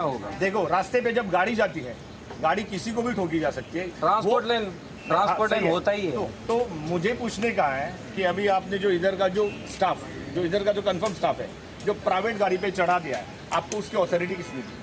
होगा। देखो, रास्ते पे जब गाड़ी जाती है, गाड़ी किसी को भी ठोकी जा सकती है। ट्रांसपोर्ट वो- लेन, ट्रांसपोर्ट हाँ, लेन सही होता ही है। तो मुझे पूछने का है कि अभी आपने जो इधर का जो स्टाफ, जो इधर का जो कंफर्म स्टाफ है, जो प्राइवेट गाड़ी पे चढ़ा दिया है, आपको उसकी ऑथोरिटी किसने दी?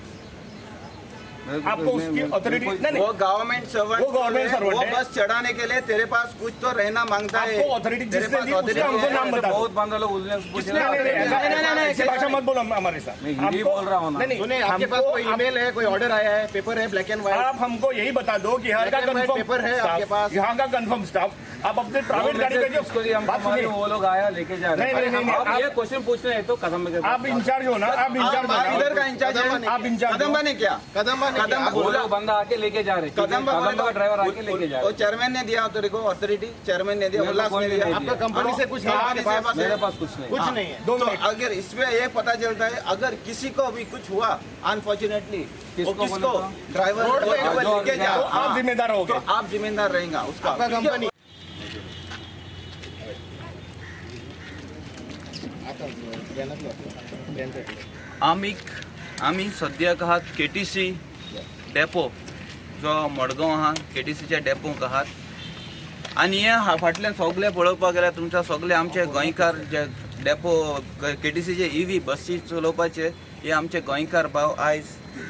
आपको उसकी ऑथोरिटी नहीं नहीं वो गवर्नमेंट सर्वेंट, वो government servant वो है। बस चढ़ाने के लिए तेरे पास कुछ तो रहना मांगता है। आपको authority तेरे जिसने पास दी, उसका authority हमको है। नाम बता दो। बहुत बंदा लोग उलझने पूछ नहीं, नहीं, नहीं, नहीं, नहीं, ऐसी भाषा मत बोलो हमारे साथ। मैं हिंदी बोल रहा हूँ ना। नहीं नहीं, सुने, आपके पास हमको कोई ईमेल है, कोई ऑर्डर आया है, पेपर है ब्लैक एंड व्हाइट? आप हमको यही बता दो कि यहाँ का Black and white confirm paper है आपके पास? यहाँ का कंफर्म स्टाफ आप अपने प्राइवेट गाड़ी पे इसको जो हम बात सुनिए, वो लोग आया लेके जा रहे नहीं, नहीं, नहीं, हैं। आप आप- ये क्वेश्चन पूछ रहे हैं तो कदम में आप इंचार्ज हो ना, आप इंचार्ज हो आप ना। इधर का इंचार्ज है। आप इंचार्ज हो। कदम्बा ने क्या, कदम्बा ने क्या? वो लोग बंदा आके लेके जा रहे हैं। कदम्बा कदम्बा का ड्राइवर आके लेके जा वो रहे हैं। चेयरमैन ने दिया तेरे को ऑथोरिटी, चेयरमैन ने दिया, मेरे को उल्लास कोई ने नहीं दिया। दिया। आपका कंपनी से कुछ है आपके पास? मेरे पास कुछ नहीं। कुछ नहीं है। दो तो मिनट। अगर इसमें ये पता चलता है, अगर किसी को भी कुछ हुआ अनफॉर्चुनेटली, किसको किसको बोले तो? ड्राइवर रोड पे ड्राइवर जो- लेके जा, तो आप जिम्मेदार होगे। तो आप जिम्मेदार रहेगा उसका। आपका कंपनी आमी आमी सद्याक आहात के टी सी डेपो जो मडगांव आहा, के टी सीच्या डेपोक आहात। आनी हे फाटल्यान सगळे पळोवपाक गेल्यार तुमच्या सगळे आमचे गोंयकार जे डेपो के टी सीचे इवी बसी चलोवपाचे, हे आमचे गोंयकार भाव आयज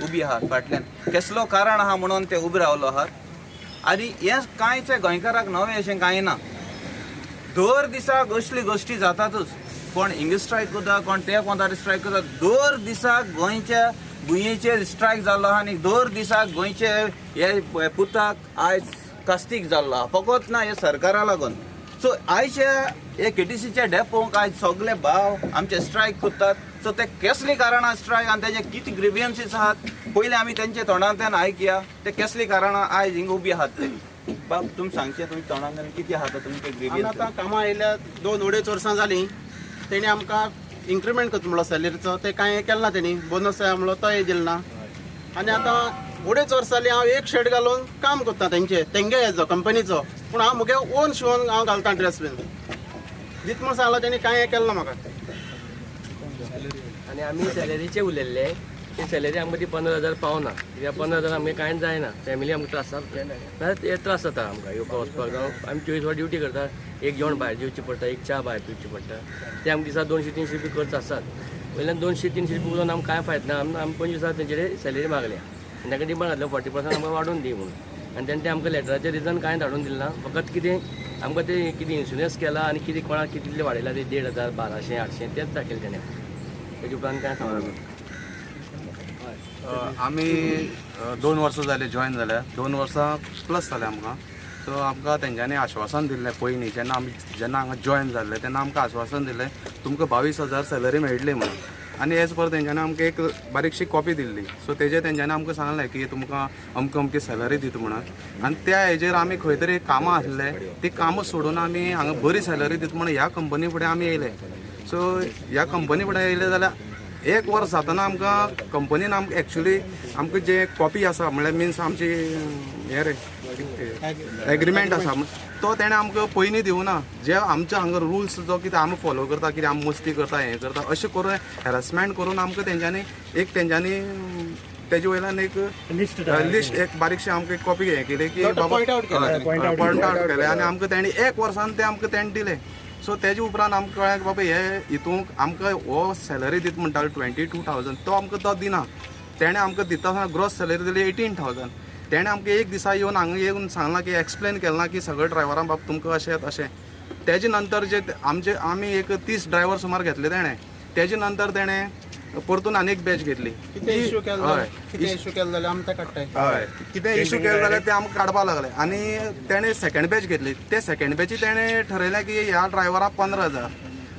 उबी आहात फाटल्यान। केसलो कारण आहा म्हणून ते उबे रावलो आहात। आनी हें कांयच गोंयकाराक नवें अशें कांय ना। दर दिसाक असली गोश्टी जातातच। कोण हिंगा स्ट्रायक करता, कोण ते कोंतार स्ट्रायक करता। दर दिसाक गोंयच्या भुंयेचेर स्ट्रायक जाल्लो आहा आनी दर दिसाक गोंयचे हे पुताक आयज कास्तीक जाल्लो आहा, फकत ना हे सरकारा लागून। सो आयच्या हे के टी सीच्या डेपोंक आयज सगळे भाव आमचे स्ट्रायक करतात। सो ते केसली कारणां स्ट्रायक आनी तेजे कितें ग्रिवियन्सीस आहात, पयलीं आमी तेंचे तोंडांतल्यान आयकया, ते केसली कारणां आयज हिंगा उबी आहात ते। बाब, तुमी सांगचे तुमी तोंडांतल्यान कितें आहा तुमचे आमी ग्रिवियन्स। आतां कामां आयल्या 2-2.5 वर्सां जालीं। तेणी आमकां इन्क्रिमेंट करता म्हणलो सॅलरीचो, ते कांय केलें ना तेणी। बोनस जाय म्हणलो, तोय दिलो ना। आनी आतां 2.5 वर्सां जालीं, हांव एक शर्ट घालून काम करता तेंचे, तेंगे हेजो कंपनीचो, पूण हांव मुगे ओन शिवोन हांव घालता ड्रेस बीन। दित म्हूण सांगलां तेणी, कांय केलें ना म्हाका। आनी आमी सॅलरीचे उलयल्ले। ती सॅलरी आमकां ती 15,000 पावना, कित्याक 15,000 आमगे कांयच जायना। फॅमिली आमकां त्रास जाता, हे त्रास जाता आमकां येवपा वचपाक। जावं आमी 24 वर ड्युटी करता, एक जेवण भायर जेवचें पडटा, एक च्या भायर पिवची पडटा। ते आमकां दिसा 200-300 रुपया खर्च आसात। वयल्यान 200-300 रुपया उलोवन आमकां कांय फायदो ना। आमी 25 हजार तेंचे कडेन सॅलरी मागल्या आनी तांकां डिमांड घातल्या 40% आमकां वाडोवन दी म्हणून। आनी तेणें ते आमकां लेटराचें रिजन कांय धाडून दिलें ना। फकत कितें आमकां ते कितें इन्शुरन्स केला आनी कितें कोणाक कितले वाडयला ते 1,500, 1,200, 800 तेच दाखयलें तेणें। तेजे उपरांत कांय सांगूंक ना। आमी 2 वर्सां जाली जॉयन जाल्या, 2 वर्सां प्लस जालें आमकां। सो आमकां तेंच्यांनी आश्वासन दिल्लें पयलीं, जेन्ना आमी जेन्ना हांगा जॉयन जाल्ले तेन्ना आमकां आश्वासन दिल्लें, तुमकां 22,000 सॅलरी मेळटली म्हणून। आनी एज पर तेंच्यांनी आमकां एक बारीकशी कॉपी दिल्ली। सो तेजेर तेंच्यांनी आमकां सांगलें की तुमकां अमके अमकी सॅलरी दिता म्हणून। आनी त्या हेजेर आमी खंय तरी कामां आसले, ती कामां सोडून आमी हांगा बरी सॅलरी दिता म्हणून ह्या कंपनी फुडें आमी येयले। सो ह्या कंपनी फुडें येयले जाल्यार एक वर्स जातना आमकां कंपनीन आमकां एक्चुली आमकां जे कॉपी आसा, म्हणल्यार मिन्स आमची हें रे एग्रीमेंट आसा, तो तेणें आमकां पयलीं दिवना। जे आमच्या हांगा रुल्स जो कितें आमी फॉलो करता, कितें आमी मस्ती करता, हें करता, अशें करून हॅरासमेंट करून आमकां तेंच्यांनी एक तेंच्यांनी तेजे वयल्यान एक लिस्ट एक बारीकशी आमकां एक कॉपी हें केली की बाबा पॉयंट आउट केलें। पॉयंट आउट केलें आनी आमकां तेणी एक वर्सान तें आमकां तेणें दिलें। सो तेजे उपरांत आमकां कळ्ळें की बाबा हे हितूंक आमकां हो सॅलरी दिता म्हणटाले 22,000, तो आमकां तो दिना। तेणें आमकां दिता आसतना ग्रोस सॅलरी दिली 18,000। तेणें आमकां एक दिसा येवन हांगा येवन सांगलां की एक्सप्लेन केलें ना की सगळे ड्रायव्हरांक बाब तुमकां अशें अशें। तेजे नंतर जे आमचे आमी एक 30 ड्रायव्हर सुमार घेतले तेणें, तेजे नंतर तेणें परतून आनी एक बॅच घेतली। कितें इश्यू केलो हय। कितें इश्यू केलो जाल्यार आमी ते काडटाय। हय, कितें इशू केलो जाल्यार ते आमकां काडपाक लागले। आनी तेणें सेकंड बॅच घेतली, ते सेकंड बॅची तेणें ठरयलें की ह्या ड्रायव्हराक 15,000,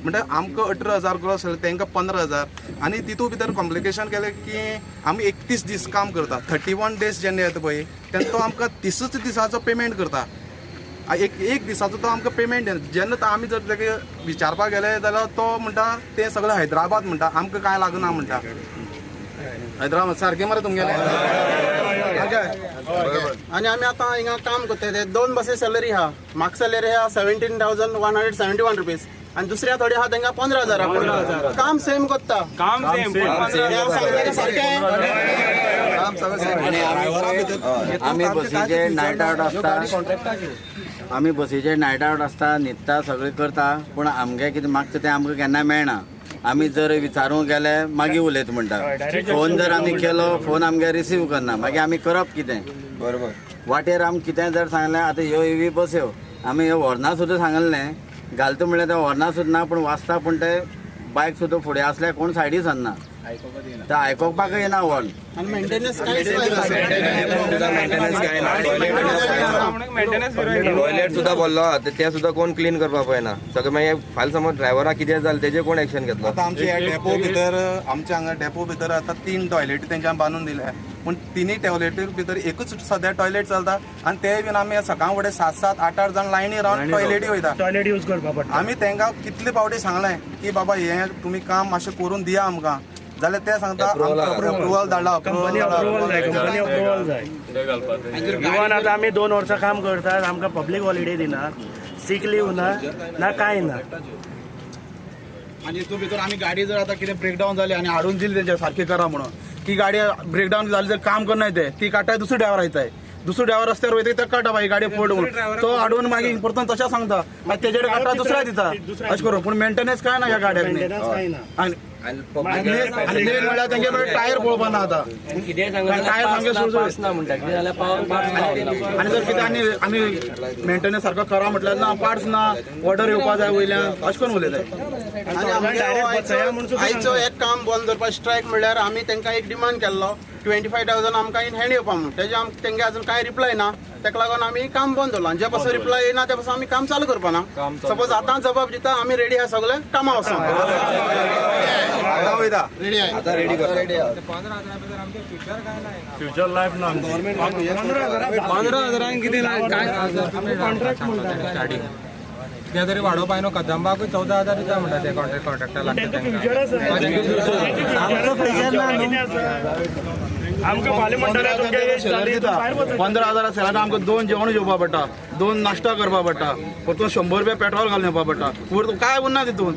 म्हणटा आमकां 18,000 ग्रोस जालें, तांकां 15,000। आनी तितू भितर कॉम्प्लिकेशन केलें की आमी 31 दीस काम करता, 31 डेज जेन्ना येता पळय तेन्ना तो आमकां 30च दिसाचो पेमेंट करता, एक एक दिसाचो तो आमकां पेमेंट दिना। जेन्ना तो आमी जर ताका विचारपाक गेले जाल्यार तो म्हणटा तें सगळें हैदराबाद म्हणटा, आमकां कांय लागना म्हणटा हैदराबाद। सारकें मरे तुमगेलें? आनी आमी आतां हिंगा काम करता ते दोन बसी सॅलरी आहा। म्हाका सॅलरी आहा 17,171 रुपीज। आनी दुसऱ्या थोडे आहा तांकां 15,000. काम सेम करता, काम सेम. सारकें. आणि आमी बसीचे नायट आवट आसता, आमी बसीचे नायट आवट आसता, न्हिदता, सगळें करता, पूण आमगे कितें मागता तें आमकां केन्ना मेळना. आमी जर विचारूंक गेले मागीर उलयता म्हणटा. फोन जर आमी केलो, फोन आमगे रिसीव करना, मागीर आमी करप कितें? बरोबर. वाटेर आमी कितें जर सांगलें, आतां ह्यो हेवी बस ह्यो आमी ह्यो व्हरना सुद्दां सांगलें, घालता म्हणल्यार तें व्हरना सुद्दां ना, पूण वाचता, पूण ते बायक सुद्दां फुडें आसल्यार कोण सायडी सरना, ते आयकोपाकय येना व्हर्न. आनी मेंटेनन्स कांयच टॉयलेट सुद्दां भरलो आहा, ते सुद्दां कोण क्लीन करपाक पळयना. सगळें मागीर फाल्यां समज ड्रायव्हराक कितें जालें तेजेर कोण एक्शन घेतलो? आतां आमच्या ह्या डेपो भितर, आमच्या हांगा डेपो भितर आतां 3 टॉयलेटी तेंच्यान बांदून दिल्या, पूण तिनूय टॉयलेटी भितर एकूच सद्या टॉयलेट चलता आनी ते बीन आमी सकाळ फुडें 7-7, 8-8 जाण लायनी रावन टॉयलेटी वयता. टॉयलेट यूज करपा पडटा. आमी तांकां कितले फावटी सांगलें की बाबा हें तुमी काम मातशें करून दिया आमकां, जाल्यार ते सांगता अप्रुवल धाडला, कंपनी अप्रुवल जाय, कंपनी अप्रुवल जाय. इवन आतां आमी 2 वर्सां काम करतात, आमकां पब्लीक हॉलिडे दिना, सीक लीव ना, ना कांय ना. आनी हितून भितर आमी गाडी जर आतां कितें ब्रेकडावन जाली आनी हाडून दिली तेंच्या सारकी करा म्हणून, ती गाडी ब्रेकडावन जाली जर काम करनाय ते ती काडटाय, दुसरो ड्रायव्हर आयताय, दुसरो ड्रायव्हर रस्त्यार वयता ते काडटा बाई गाडी फोड म्हणून, तो हाडून मागीर परतून तशें सांगता, मागीर तेजेर काडटा दुसऱ्या दिता, अशें करून. पूण मेंटेनन्स कांय ना ह्या गाड्यांनी. आनी मेन म्हणल्यार तेंगे टायर पळोवपा ना आतां. कितेंय सांगलें टायर सामके पास ना म्हणटा, कितें जाल्यार पास. आनी जर कितें आनी आमी मेंटेनन्स सारको करा म्हटल्यार ना, पार्ट्स ना, ऑर्डर येवपा जाय वयल्यान, अशें करून उलयताय. आनी आमगे आयचो एक काम बंद दवरपा स्ट्रायक म्हणल्यार आमी तांकां एक डिमांड केल्लो 25,000 आमकां इन हँड येवपा म्हणून, तेजे तेंगे अजून कांय रिप्लाय ना, तेका लागून आमी काम बंद दवरलां. जे पासून रिप्लाय येना ते पासून आमी काम चालू करपा ना. सपोज आतां जबाब दिता, आमी रेडी आसा सगळे कामां वचोंक रेडी आसा. आतां रेडी करता. फ्युचर लायफ ना. 15,000 कितें काय कॉन्ट्रॅक्ट म्हणटा स्टार्टींग कितें तरी वाडोवपा न्हू. कदंबाकूय 14,000 दिता म्हणटा ते कॉन्ट्रॅक्टर लागता. आमकां फाल्यां म्हणटलें 15,000 सॅलरी आमकां 2 जेवण जेवपा पडटा, 2 नाश्ता करपा पडटा, परतून 100 रुपया पेट्रोल घालून येवपा पडटा, काय उरना तितून,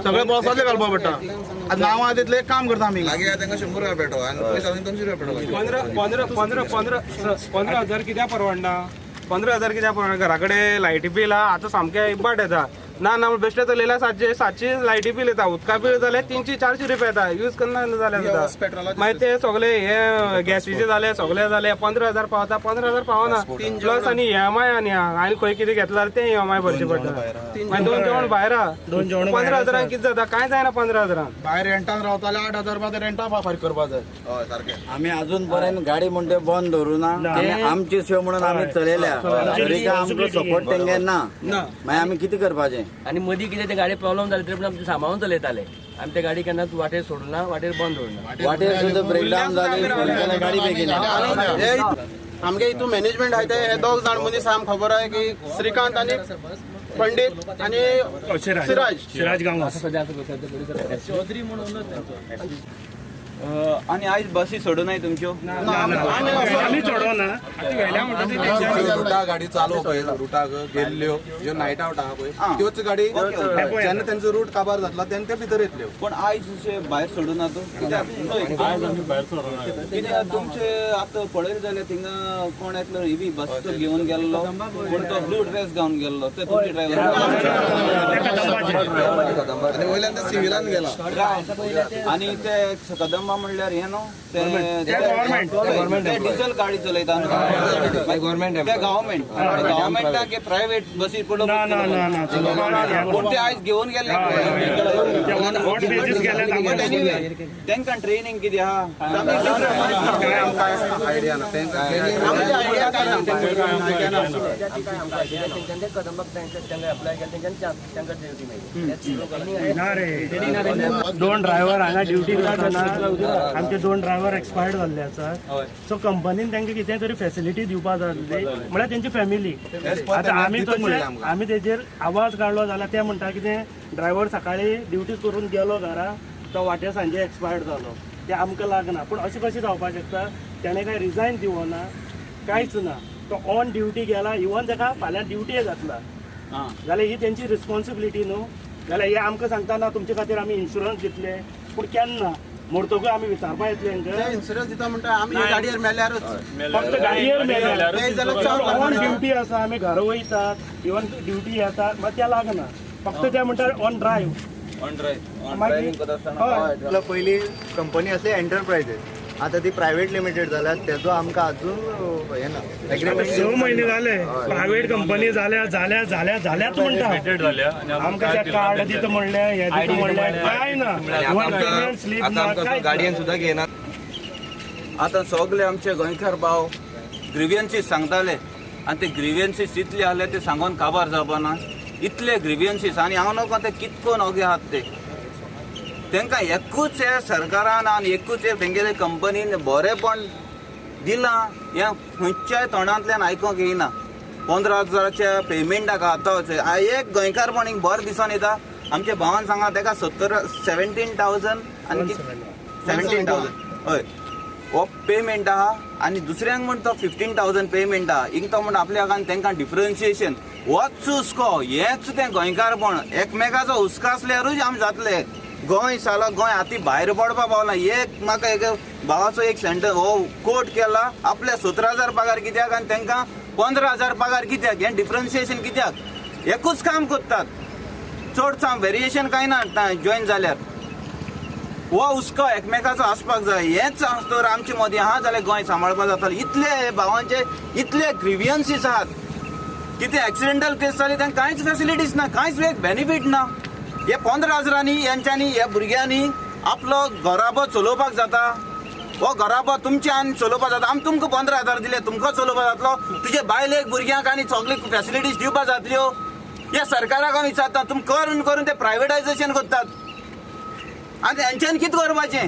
सगळें बॉसाचें घालपा पडटा. आतां नांवां तितलें काम करता आमी. लागीं तांकां 100 रुपया पेट्रोल आनी पयशे 200 रुपया पेट्रोल. 15,000 कित्याक परवडना? 15,000 कित्याक परवडना? घरा कडेन लायटी बील आहा आतां सामकें इबाट येता. ना ना बेश्टें चलयल्यार 700 लायटी बील येता, उदका बील जाल्यार 300-400 रुपया येता, यूज करना जाल्यार सुद्दां. मागीर ते सगळे हे गॅसीचे जाले, सगळे जाले 15,000 पावता, 15,000 पावना. प्लस आनी EMI आनी आनी खंय कितें घेतला जाल्यार तें EMI भरचें पडटा. मागीर 2 जेवण भायर आहा, 15,000 कितें जाता? कांय जायना 15,000. भायर रेंटान रावताले 8,000 रुपया रेंटा फारीक करपा जाय. हय सारकें. आमी अजून पर्यंत गाडी म्हणटे बंद दवरूं ना, आमी आमची सेवा म्हणून आमी चलयल्या, तरी काय आमकां सपोर्ट तेंगे ना, मागीर आमी कितें करपाचें? आनी मदीं कितें ते गाडी प्रॉब्लम जाली तरी पण आमचे सांबाळून चलयताले आमी, ते गाडी केन्नाच वाटेर सोडूना, वाटेर बंद दवरना. वाटेर सुद्दां ब्रेकडावन जाली, फोन केल्यार गाडी बेगीन. आमगे हितून मॅनेजमेंट आहाय ते हे 2 जाण मनीस आमकां खबर आहा की श्रीकांत आनी पंडीत आनी सिराज सिराज गांवस. चौधरी म्हणून आनी आयज बसी सोडूनाय तुमच्यो? आमी सोडना. रुटा गाडी चालू पळय, रुटाक गेल्ल्यो ज्यो नायट आवट आहा पळय त्योच गाडी जेन्ना तेंचो रूट काबार जातलो तेन्ना ते भितर येतल्यो. पूण आयज अशें भायर सोडूना तूं कित्याक? कित्याक तुमचे आतां पळयलें जाल्यार थिंगा कोण एकलो हेवी बस घेवन गेल्लो, पूण तो ब्लू ड्रेस घालून गेल्लो, ते तुमचे ड्रायव्हर आनी वयल्यान ते सिविलान गेला. आनी ते कदंबा म्हणल्यार हें न्हू ते डिझल गाडी चलयता न्हू गव्हर्मेंट, ते गव्हर्मेंट गव्हर्मेंटाक प्रायवेट बसी पडलो, पूण ते आयज घेवन गेल्ले. तांकां ट्रेनिंग कितें आहा? आयडिया ना तेंकां. कदंबाक तांकां अप्लाय केलें, तांकां ड्युटी मेळ्ळी. ना रे, 2 ड्रायव्हर हांगा ड्युटी करतना आमचे 2 ड्रायव्हर एक्सपायर्ड जाल्ले आसा. सो कंपनीन तांकां कितें तरी फेसिलिटी दिवपा जाय आसली, म्हळ्यार तेंची फॅमिली. आतां आमी तशें आमी तेजेर आवाज काडलो जाल्यार ते म्हणटा कितें ड्रायव्हर सकाळी ड्युटी करून गेलो घरा, तो वाटेर सांजे एक्सपायर्ड जालो, तें आमकां लागना. पूण अशें कशें जावपाक शकता? तेणें कांय रिजायन दिवना, कांयच ना, तो ऑन ड्युटी गेला, इवन ताका फाल्यां ड्युटीय जातला जाल्यार ही तेंची रिस्पॉन्सिबिलिटी न्हू. जाल्यार हे आमकां सांगता ना तुमचे खातीर आमी इन्शुरन्स दितले, पूण केन्ना मोडतकूच आमी विचारपा येतले हांकां. इन्शुरन्स दिता म्हणटा आमी गाडयेर मेल्यारूच, फक्त गाडयेर मेल्यार. ऑन ड्युटी आसा, आमी घरा वयतात, इवन ड्युटी येतात, मात त्या लागना, फक्त ते म्हणटा ऑन ड्रायव्ह. ऑन ड्रायव्ह पयली कंपनी आसली एंटरप्रायजेस, आता ती प्रायव्हेट लिमिटेड जाल्या, तेजो आमकां अजून हे ना एग्रीमेंट. 6 म्हयने जाले प्रायव्हेट कंपनी जाल्या जाल्या जाल्या जाल्याच म्हणटा, आमकां ते कार्ड दिता म्हणलें, हें दिता म्हणलें, कांय ना, पेमेंट स्लीप ना, कांय. गाडयेन सुद्दां घेयना. आतां सगळे आमचे गोंयकार भाव ग्रिवियन्सीस सांगताले आनी ते ग्रिवियन्सीस इतले आहले ते सांगोन काबार जावपा ना, इतले ग्रिवियन्सीस. आनी हांव नको ते कितकोन ओगे आहात ते, तांकां एकूच हे सरकारान आनी एकूच हे तेंगेले कंपनीन बरेंपण दिलां हें खंयच्याय तोंडांतल्यान आयकोंक येयना. 15,000च्या पेमेंटाक आतां एक गोंयकारपण हिंग बरें दिसोन येता. आमच्या भावान सांगा तेका 17,000 आनी 17,000 हय हो पेमेंट आहा, आनी दुसऱ्यांक म्हण तो 15,000 पेमेंट आहा. हिंग तो म्हण आपल्याक आनी तांकां डिफरन्शिएशन होच हुस्को, हेंच तें गोंयकारपण. एकमेकाचो हुस्को आसल्यारूच आमी जातले. गोंय सालो गोंय आतां भायर पडपा पावला. एक म्हाका एक भावाचो एक सेंटर हो कोट केला, आपल्या 17,000 पगार कित्याक आनी तांकां 15,000 पगार कित्याक, हें डिफरन्शिएशन कित्याक? एकूच काम करतात, चड साम वेरिएशन कांय ना जॉयन जाल्यार. हो हुस्को एकमेकाचो आसपाक जाय. हेंच तर आमचे मदीं आहा जाल्यार गोंय सांबाळपाक जातलें. इतले भावांचे इतले ग्रिवियन्सीस आहात, कितें एक्सिडेंटल केस जाली तांकां कांयच फेसिलिटीज ना, कांयच एक बेनिफीट ना. हे 15,000 यांच्यांनी ह्या भुरग्यांनी आपलो घराबो चलोवपाक जाता. हो घराबो तुमच्या आनी चलोवपाक जाता. आमी तुमकां 15,000 दिले, तुमकां चलोवपाक जातलो, तुजे बायलेक भुरग्यांक आनी सगळे फेसिलिटीज दिवपाक जातल्यो. ह्या सरकाराक हांव विचारता, तुमी करून करून ते प्रायवेटायजेशन करतात आनी हेंच्यान कितें करपाचें?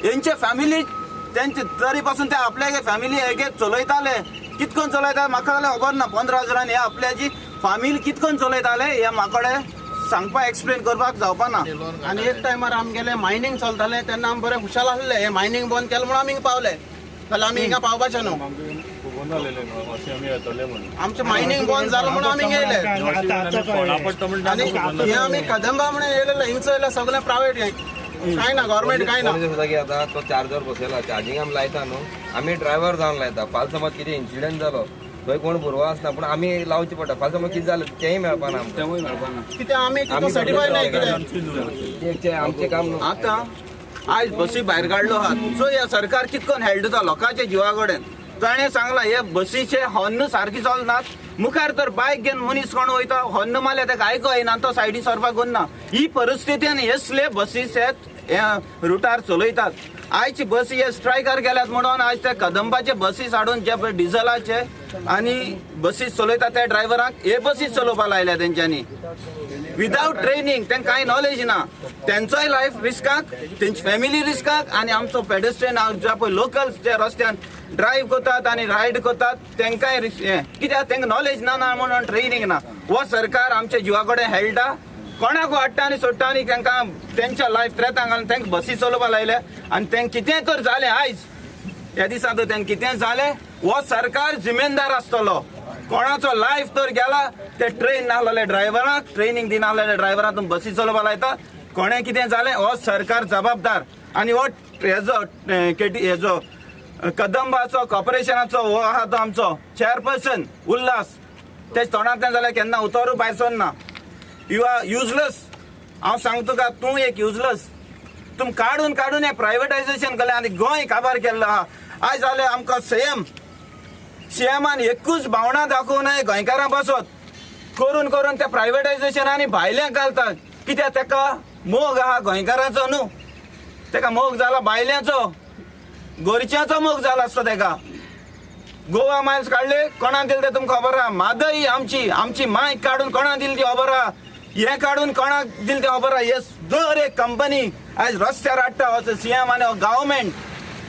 हेंचे फॅमिली तेंचे तरी पासून ते आपल्या फॅमिली हेगे चलयताले, कितकोन चलयता म्हाका जाल्यार खबर ना. 15,000 हे आपल्याची फामील कितकोन चलयताले हे म्हाकडे सांगपाक एक्सप्लेन करपाक जावपा ना. आनी एक टायमार आमगेले मायनींग चलतालें तेन्ना आमी बरें खुशाल आसले, हे मायनींग बंद केलें म्हणून आमी हिंगा पावले, जाल्यार आमी हिंगा पावपाचे न्हू. आमचें मायनींग बंद जालें म्हणून आमी हिंगा येयले. आनी हे आमी कदंबा म्हणून येयलेले, हिंगचो येयले सगळें प्रायवेट, कांय ना गव्हर्मेंट कांय ना. सुद्दां की आतां तो चार्जर बसयला, चार्जींग आमी लायता न्हू, आमी ड्रायव्हर जावन लायता. फाल्यां समज कितें इन्सिडंट जालो थंय कोण भुरगो आसना, पूण आमी लावचें पडटा. फाल्यां समज कितें जालें तेंय मेळपाना आमकां, कितें आमी तितून सर्टिफाय नाही कितें आमचें काम न्हू. आतां आयज बसी भायर काडलो आहात, सो ह्या सरकार कितकोन हेल्ड दिता लोकांच्या जिवा कडेन. ताणें सांगलां हे बसीचे हॉर्न सारकी चलनात, मुखार तर बायक घेवन मनीस कोण वयता हॉर्न मारल्यार ताका आयको येना, तो सायडी सरपाक उरना. ही परिस्थिती आनी असले बसीस हे रुटार चलयतात. आयची बसी हे स्ट्रायकार गेल्यात म्हणून आयज ते कदंबाचे बसीस हाडून जे पळय डिझलाचे आनी बसीस चलयतात त्या ड्रायव्हरांक हे बसीस चलोवपाक लायल्या तेंच्यांनी विदावट ट्रेनींग. तांकां कांय नॉलेज ना, तेंचोय लायफ रिस्काक, तेंची फॅमिली रिस्काक आनी आमचो पेडेस्ट्रियन जे पळय लोकल्स जे रस्त्यान ड्रायव्ह करतात आनी रायड करतात तांकांय हें कित्याक तांकां नॉलेज ना, ना म्हणून ट्रेनींग ना. हो सरकार आमच्या जिवा कडेन हेळटा, कोणाक हाडटा आनी सोडटा आनी तांकां तेंच्या लायफ त्रेतांक घालून तांकां बसी चलोवपाक लायल्या. आनी तांकां कितें तर जालें आयज ह्या दिसा तर तांकां कितें जालें हो सरकार जिम्मेदार आसतलो. कोणाचो लायफ तर गेला ते ट्रेन नासलेले ड्रायव्हरांक, ट्रेनींग दिनासलेले ड्रायव्हरांक तुमी बसी चलोवपाक लायता, कोणें कितें जालें हो सरकार जबाबदार. आनी हो हेजो केटी हेजो कदंबाचो कॉर्पोरेशनाचो हो आहा तो आमचो चेअरपर्सन उल्हास, ते तोंडांतल्यान जाल्यार केन्ना उतरूय भायर सरना. You are useless, हांव सांगता तुका, तूं एक युजलस. तुम काडून काडून हें प्रायवेटायजेशन केलें आनी गोंय काबार केल्लो आहा. आयज जालें आमकां सीएमान एकूच भावणां दाखोवना गोंयकारां पासत करून करून ते प्रायवेटायजेशन आनी भायल्यांक घालतात. कित्याक ताका मोग आहा गोंयकारांचो न्हू, ताका मोग जाला भायल्यांचो, गोरच्यांचो मोग जाला आसता ताका. गोवा मायल्स काडले कोणाक दिले ते तुमकां खबर आहा. म्हादय आमची आमची माय काडून कोणाक दिली ती खबर आहा, हें काडून कोणाक दिली तें खबर आहा. हे दर एक कंपनी आयज रस्त्यार हाडटा हो सीएम आनी हो गव्हर्मेंट.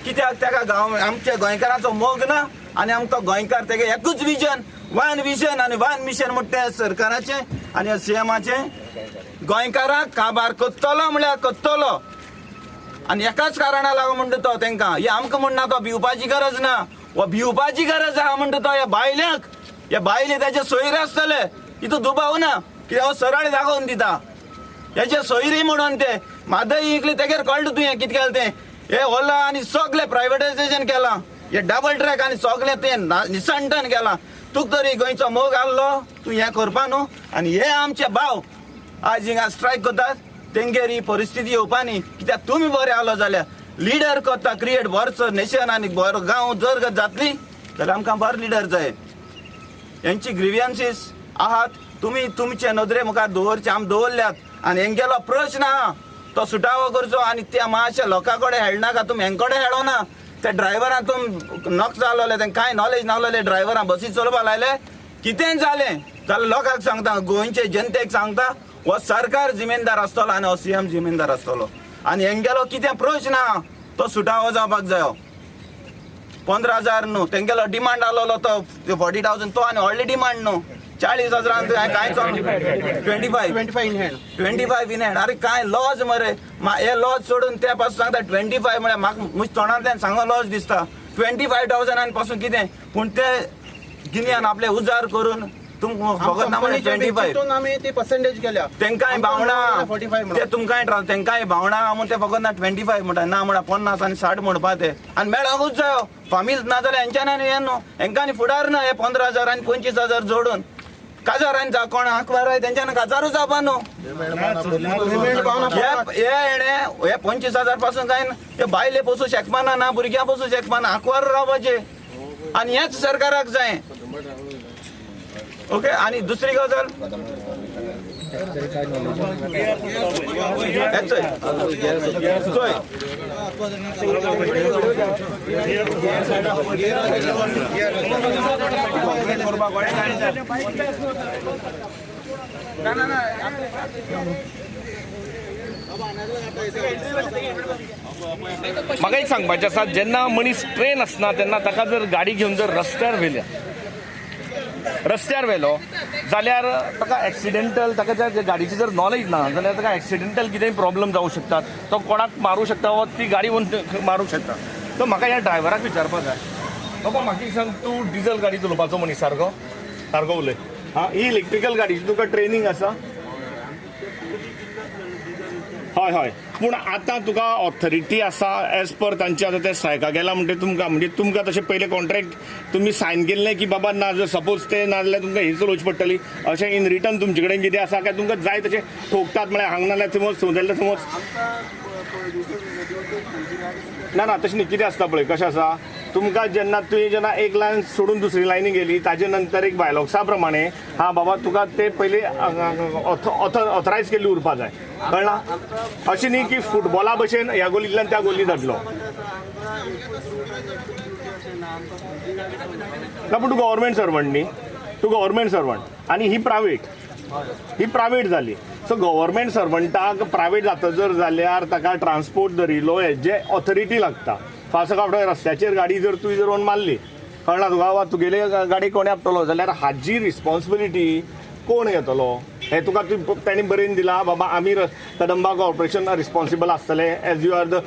कित्याक ताका आमच्या गोंयकारांचो मोग ना आनी आमकां गोंयकार तेगे एकूच विजन, वन विजन आनी वन मिशन म्हणटा तें सरकाराचें आनी सीएमाचें. गोंयकारांक काबार करतलो म्हळ्यार करतलो आनी एकाच कारणा लागून म्हणटा तो तांकां हे आमकां म्हणना तो भिवपाची गरज ना, हो भिवपाची गरज आहा म्हणटा तो ह्या बायल्यांक, ह्या बायले ताचे सोयरे आसतले, हितून दुबाव ना. कित्याक हो सरळ दाखोवन दिता हेचे सोयरी म्हणून ते म्हादय इकली तेगेर कळटा तुवें कितें केलें तें. हे ओला आनी सगळें प्रायवेटायजेशन केलां, हे डबल ट्रॅक आनी सगळें तें निसंटन केलां. तुका तरी गोंयचो मोग आहलो तूं हें करपा न्हू. आनी हे आमचे भाव आज हिंगा स्ट्रायक करतात तेंगेर ही परिस्थिती येवपा न्ही, कित्याक तुमी बरे आहलो जाल्यार लिडर करता क्रिएट बरो नेशन आनी बरो गांव जर जातली जाल्यार आमकां बरो लिडर जाय. हेंची ग्रिवियन्सीस आहात तुमी तुमचे नदरे मुखार दवरचे, आमी दवरल्यात. आनी हेंगेलो प्रश्न आहा तो सुटावो करचो आनी त्या मातशे लोकां कडेन हेळनाका तुमी, हें कडेन हेळोना. ते ड्रायव्हरां तुम नक जालोले, तेंकां कांय नॉलेज नासलेले ड्रायव्हरां बसी चलोवपा लायले. कितें जालें जाल्यार लोकांक सांगता, गोंयचे जनतेक सांगता, हो सरकार जिमेदार आसतलो आनी हो सीएम जिमेदार आसतलो. आनी हेंगेलो कितें प्रश्न आहा तो सुटावो जावपाक जायो. 15,000 न्हू तेंगेलो डिमांड आहलोलो तो 40,000 तो आनी व्हडली डिमांड न्हू. 40,000 तुवें कांय 25 25 in hand, 25 in hand. अरे कांय लॉज मरे, हे लॉज सोडून ते पासून सांगता 25 म्हळ्यार म्हाका म्हज्या तोंडांतल्यान सांगो लॉज दिसता. 25,000 पासून कितें, पूण ते गिन्यान आपले उजार करून तुमकां फकत ना म्हळ्यार 25 आमी ती पर्सेंटेज केल्या. तेंकांय भावणां 45 ते तुमकांय तेंकांय भावणां म्हूण ते फकत ना 25 म्हणटा, ना म्हणटा 50 आनी 60 म्हणपा ते. आनी मेळोंकूच जायो फामील, ना जाल्यार हेंच्यान आनी हें न्हू, हेंकां आनी फुडार ना. हे 15,000 आनी 25,000 जोडून काजार आनी कोण आंकवार तेंच्यान काजारूच जावपा न्हू. हे हेणे हे 25,000 पासून काय ते बायले पोसूं शकपाना ना, भुरग्यां पोसूं शकपाना, आंकवार रावपाचे. आनी हेंच सरकाराक जाय. ओके. आनी दुसरी गजाल चोय म्हाका एक सांगपाचें आसा, जेन्ना मनीस ट्रेन आसना तेन्ना ताका जर गाडी घेवन जर रस्त्यार व्हेल्या, रस्त्यार व्हेलो जाल्यार ताका एक्सिडेंटल, ताका त्या गाडीची जर नॉलेज ना जाल्यार ताका एक्सिडेंटल कितेंय प्रॉब्लम जावं शकतात, तो कोणाक मारूं शकता वा ती गाडी वचून मारूंक शकता. सो म्हाका ह्या ड्रायव्हराक विचारपाक जाय, बाबा म्हाका एक सांग, तूं डिजल गाडी चलोवपाचो मनीस सारको सारको उलय. हां, ही इलेक्ट्रिकल गाडीची तुका ट्रेनींग आसा? हय हय, पूण आतां तुका ऑथॉरिटी आसा एज पर तांचे आतां ते स्ट्रायकाक गेला म्हणटकीर तुमकां म्हणजे तुमकां तशें पयलें कॉन्ट्रॅक्ट तुमी सायन केल्लें की बाबा ना जर सपोज ते ना जाल्यार तुमकां ही चलोवची पडटली, अशें इन रिटर्न तुमचे कडेन कितें आसा काय तुमकां जाय तशें ठोकतात, म्हळ्यार हांगा नाल्यार थंय वच, थंय जाल्यार थंय वच? ना ना तशें न्ही, कितें आसता पळय कशें आसा, तुमकां जेन्ना तुवें जेन्ना एक लायन सोडून दुसरी लायनी गेली ताजे नंतर एक बायलॉक्सा प्रमाणे हां बाबा तुका ते पयलीं ऑथरायज केल्ली उरपा जाय, कळ्ळां? अशें न्ही की फुटबॉला भशेन ह्या गोलींतल्यान त्या गोली धाडलो ना. पूण तूं गव्हर्मेंट सर्वंट न्ही, तूं गव्हर्मेंट सर्वंट आनी ही प्रायवेट, ही प्रायवेट जाली. सो गव्हर्मेंट सर्वंटाक प्रायवेट जाता जर जाल्यार ताका ट्रान्सपोर्ट धरिल्लो हेजे ऑथॉरिटी लागता. फास आफ्टर रस्त्याचेर गाडी जर तुवें जर वचून मारली, कळ्ळा तुका, वा तुगेले गाडी कोणें आपटलो जाल्यार हाजी रिस्पॉन्सिबिलिटी कोण घेतलो हें तुका तांणी बरोवन दिलां बाबा आमी कदंबा कॉर्पोरेशन रिस्पॉन्सिबल आसतले as you are the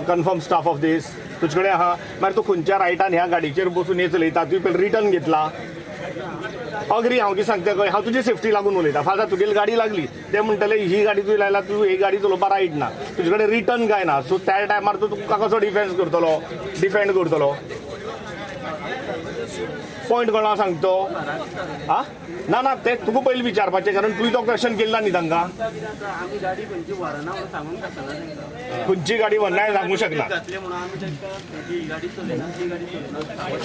confirm staff of this. तुजे कडेन आहा, मागीर तूं खंयच्या रायटान ह्या गाडीचेर बसून हें चलयता, तुवें पयलीं रिटर्न घेतला. अग्री हांव कितें सांगता कळ्ळें, हांव तुजी सेफ्टी लागून उलयता. फाल्यां तुगेली गाडी लागली ते म्हणटले ही गाडी तुवें लायला, तूं ही गाडी चलोवपा रायट ना, तुजे कडेन रिटर्न कांय ना. सो त्या टायमार तूं तुका कसो डिफेन्स करतलो, डिफेंड करतलो? पॉयंट कोणा हांव सांगता तो? आं ना ना, तें तुका पयलीं विचारपाचें, कारण तुवें तो क्वेश्चन केल्ला न्ही तांकां. खंयची गाडी व्हरना हें सांगूंक शकना.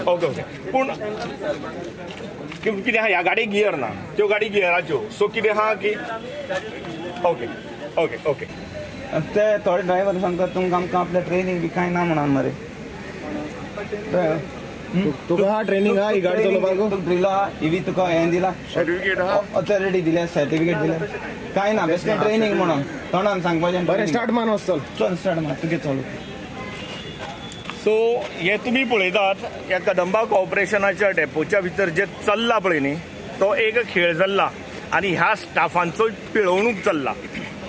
ओके ओके, पूण कितें आहा, ह्या गाडयेक गियर ना, त्यो गाडी गियराच्यो. सो कितें आहा की ओके ओके ओके. ते थोडे ड्रायव्हर सांगतात तुमकां आमकां आपल्या ट्रेनींग बी कांय ना म्हणून मरे. तुका ट्रेनिंग आहा ही गाडी चलोवपाक? तुका ड्रिल आहा, इवी तुका हें दिला, सर्टिफिकेट आहा, ऑथॉरिटी दिल्या, सर्टिफिकेट दिल्या, कांय ना, बेश्टें ट्रेनींग म्हणून तोंडान सांगपाचें. बरें स्टार्ट मान वच, चल चल स्टार्ट मार तुगे चल. सो हे तुमी पळयतात ह्या कदंबा कॉर्पोरेशनाच्या डेपोच्या भितर जे चल्ला पळय न्ही, तो एक खेळ चल्ला आनी ह्या स्टाफांचो पिळवणूक चल्ला.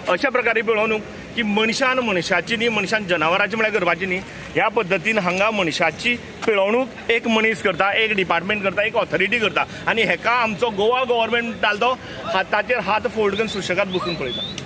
अशा प्रकारे पिळवणूक की मनशान मनशाची न्ही, मनशान जनावराची म्हळ्यार करपाची न्ही. ह्या पद्दतीन हांगा मनशाची पिळवणूक एक मनीस करता, एक डिपार्टमेंट करता, एक ऑथॉरिटी करता आनी हेका आमचो गोवा गव्हर्मेंट घालतो हाताचेर हात फोल्ड करून सुशेगाद बसून पळयता.